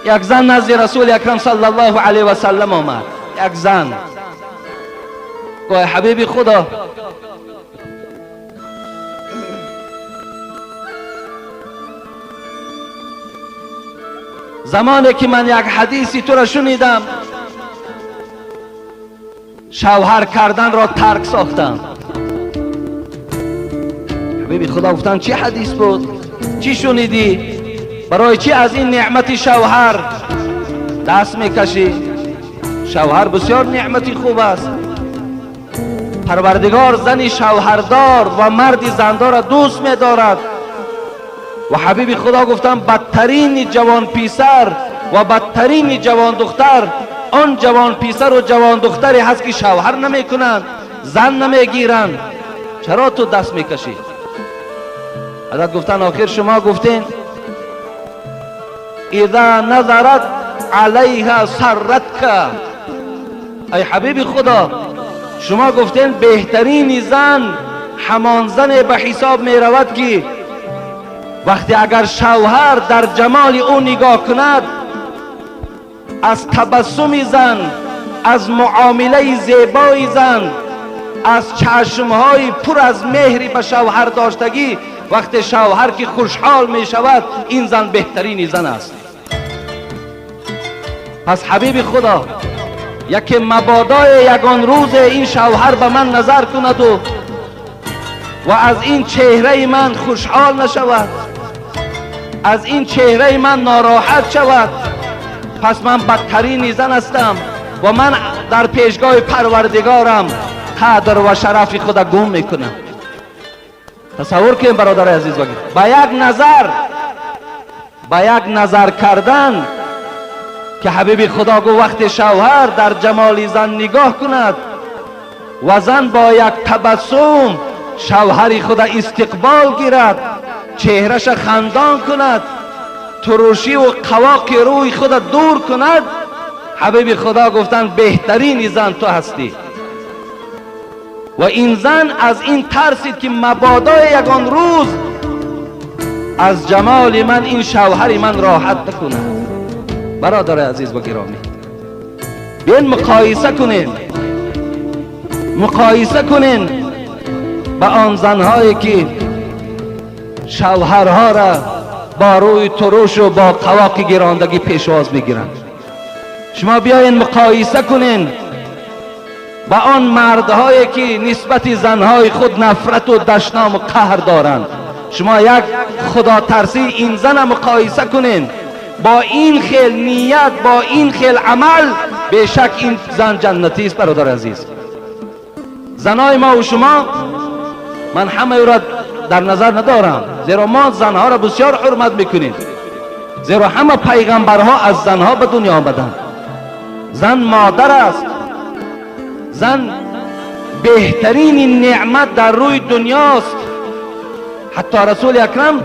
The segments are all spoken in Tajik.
Як зан назди Расули Акрам саллаллоҳу алайҳи васаллам омад. Як зан гуфт: ҳабиби Худо, замоне ки ман як ҳадиси туро шунидам, шавҳар карданро тарк сохтам. Ҳабиби Худо гуфтанд: чӣ ҳадис буд? Чӣ шунидӣ? Барои чӣ аз ин неъмати шавҳар даст мекашӣ? Шавҳар бисёр неъмати хуб аст. Парвардигор зани шавҳардор ва марди зандорро дӯст медорад. Ва ҳабиби Худо гуфтанд: бадтарини ҷавонписар ва бадтарини ҷавондухтар он ҷавонписару ҷавондухтаре ҳаст, ки шавҳар намекунанд, зан намегиранд. Чаро ту даст мекашӣ? Ҳазрат гуфтанд: охир шумо гуфтен: иза назарат алайҳа сарратка. Ай ҳабиби Худо, шумо гуфтен беҳтарини зан ҳамон зане ба ҳисоб меравад, ки вақте агар шавҳар дар ҷамоли ӯ нигоҳ кунад, аз табассуми зан, аз муомилаи зебои зан, аз чашмҳои пур аз меҳри ба шавҳар доштагӣ, вақте шавҳар ки хушҳол мешавад, ин зан беҳтарини зан аст. Пас ҳабиби Худо, яке мабодои ягон рӯзе ин шавҳар ба ман назар кунаду ва аз ин чеҳраи ман хушҳол нашавад, аз ин чеҳраи ман нороҳат шавад, пас ман бадтарини зан ҳастам ва ман дар пешгоҳи Парвардигорам қадр ва шарафи худа гум мекунам. Тасаввур кунем, бародари азиз, ба як назар, ба як назар кардан, ки ҳабиби Худо гуфт: вақте шавҳар дар ҷамоли зан нигоҳ кунад ва зан бо як табассум шавҳари худа истиқбол гирад, чеҳраша хандон кунад, турушиву қавоқи рӯи худа дур кунад, ҳабиби Худо гуфтанд: беҳтарини зан ту ҳастӣ. Ва ин зан аз ин тарсид, ки мабодои ягон рӯз аз ҷамоли ман ин шавҳари ман роҳат накунад. Бародари азиз ва гиромӣ, биён муқоиса кунем, муқоиса кунем ба он занҳое, ки шавҳарҳоро бо рӯи турушу бо қавоқи гирондагӣ пешвоз мегиранд. Шумо биёен муқоиса кунен ба он мардҳое, ки нисбати занҳои худ нафрату дашному қаҳр доранд. Шумо як худотарсии ин зана муқоиса кунен бо ин хел ният, бо ин хел амал, бешак ин зан ҷаннатист. Бародари азиз, занои мо шумо, ман ҳамаеро дар назар надорам, зеро мо занҳоро бисёр ҳурмат мекунем, зеро ҳама пайғамбарҳо аз занҳо ба дунё омаданд. Зан модар аст, зан беҳтарини неъмат дар рӯи дунёст. Ҳатто Расули Акрам: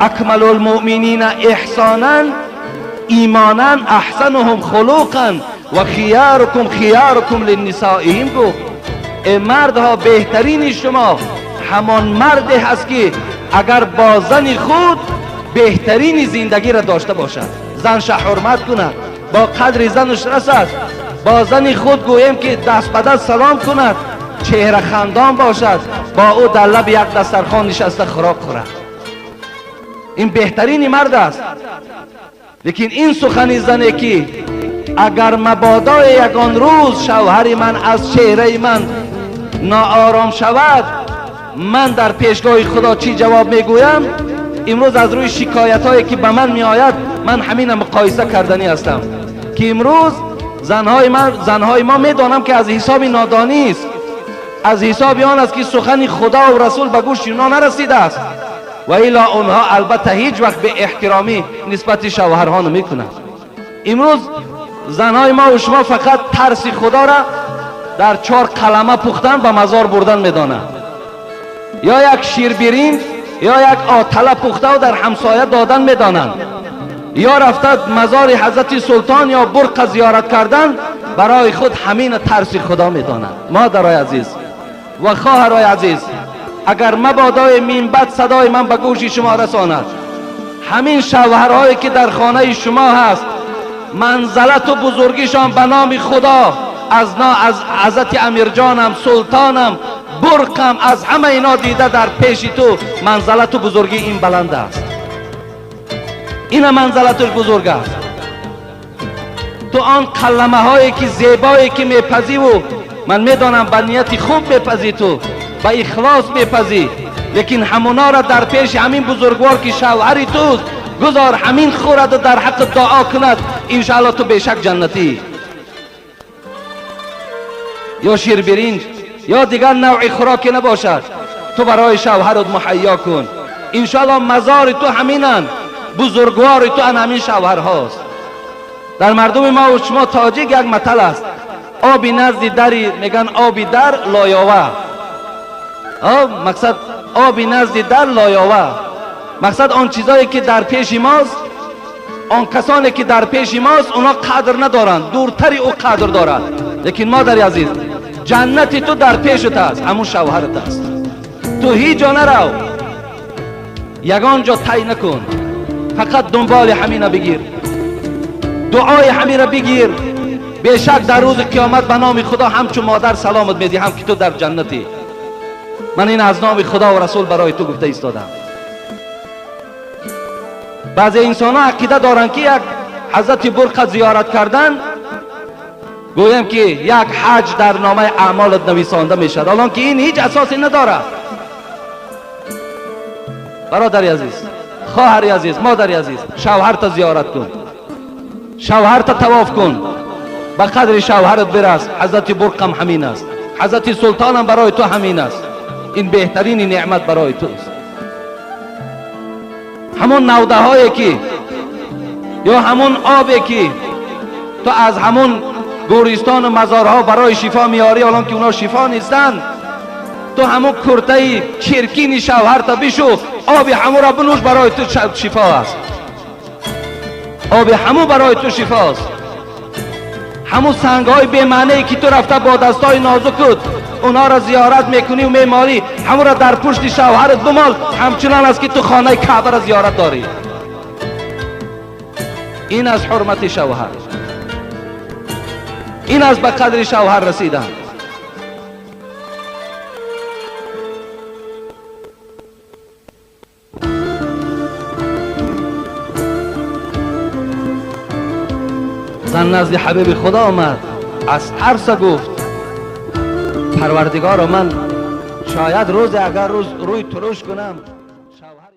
акмалу лмуъминина эҳсонан имонан аҳсануҳум хулуқан ва хиярукум хиярукум линнисоиҳим гуфт. Э мардҳо, беҳтарини шумо ҳамон марде ҳаст, ки агар бо зани худ беҳтарини зиндагиро дошта бошад, занша ҳурмат кунад, бо қадри занаш расад, бо зани худ гӯем ки даст ба даст салом кунад, чеҳрахандон бошад, бо ӯ дар лаби як дастархон нишаста хӯрок хӯрад. Ин беҳтарини мард аст. Лекин ин сухани зане, ки агар мабодои ягон рӯз шавҳари ман аз чеҳраи ман ноором шавад, ман дар пешгоҳи Худо чӣ ҷавоб мегӯям? Имрӯз аз рӯи шикоятҳое, ки ба ман меояд, ман ҳамина муқоиса карданӣ ҳастам, ки имрӯз занҳои мо, медонам, ки аз ҳисоби нодонист, аз ҳисоби он аст, ки сухани Худову Расул ба гӯши онҳо нарасидааст, ва илло онҳо албатта ҳеҷ вақт беэҳтиромӣ нисбати шавҳарҳо намекунанд. Имрӯз занҳои мо шумо фақат тарси Худоро дар чор қалама пухтан, ба мазор бурдан медонанд, ё як ширбиринҷ ё як отала пухтаву дар ҳамсоя додан медонанд, ё рафта мазори ҳазрати Султон ё бурқа зиёрат кардан, барои худ ҳамина тарси Худо медонанд. Модарои азиз ва хоҳарои азиз, агар мабодои минбаъд садои ман ба гӯши шумо расонад, ҳамин шавҳарҳое, ки дар хонаи шумо ҳаст, منزلت و بزرگیشان به نام خدا از حضرت امیرجانم، سلطانم، برقم، از همه اینا دیده در پیش تو منزلت و بزرگی این بلند است. این منزلتش بزرگ است. تو آن کلمه هایی که زیبایی که میپزی و من میدانم به نیت خوب میپزی، تو به اخلاص میپزی، لیکن همونا را در پیش همین بزرگوار که شوهری توست گذار همین خورد و در حق دعا کند، انشاءالله تو بیشک جنتی. یا شیر برنج یا دیگر نوع خوراکی نباشد، تو برای شوهرت مهیا کن، انشاءالله مزار تو همینن، بزرگوار تو همین شوهر هاست. در مردم ما و شما تاجیک یک متل است، آبی نزد دری میگن آبی در لایاوه. مقصد آبی نزد در لایاوه، مقصد آن چیزایی که در پیش ماست، آن کسانی که در پیش ماست اونا قدر ندارند، دورتری او قدر دارد. لیکن مادر عزیز، جنت تو در پیشت است، همون شوهرت است. تو هیچ جا نرو، یگان جا طی نکن، فقط دنبال همینه بگیر، دعای همین را بگیر. بیشک در روز قیامت به نام خدا همچون مادر سلامت میدی، هم که تو در جنتی. من این از نام خدا و رسول برای تو گفته ایستادم. بعضی انسان ها عقیده دارند که یک حضرت برقه زیارت کردن گویم که یک حج در نامه اعمالت نویسانده میشد، الان که این هیچ اساسی نداره. برادر عزیز، خواهر عزیز، مادر عزیز، شوهرت زیارت کن، شوهرت طواف کن، به قدر شوهرت برس. حضرت برقم همین است، حضرت سلطانم برای تو همین است. این بهترین نعمت برای توست. همون نوده هایی که یا همون آبی که تو از همون گورستان و مزارها برای شفا میاری، الان که اونا شفا نیستن، تو همون کرته چرکین شوهرت بشو، آب همون را بنوش، برای تو شفا است. آب همون برای تو شفا است. همون سنگ های بی معنی که تو رفته با دستای نازکت اونا را زیارت میکنی و میمالی، همون را در پشت شوهرت بمال، همچنان است که تو خانه کعبه را زیارت داری. این از حرمت شوهر، این از به قدر شوهر رسیدن. زن نزد حبیب خدا آمد، از ترس گفت پروردگارا من شاید روز اگر روز روی ترش کنم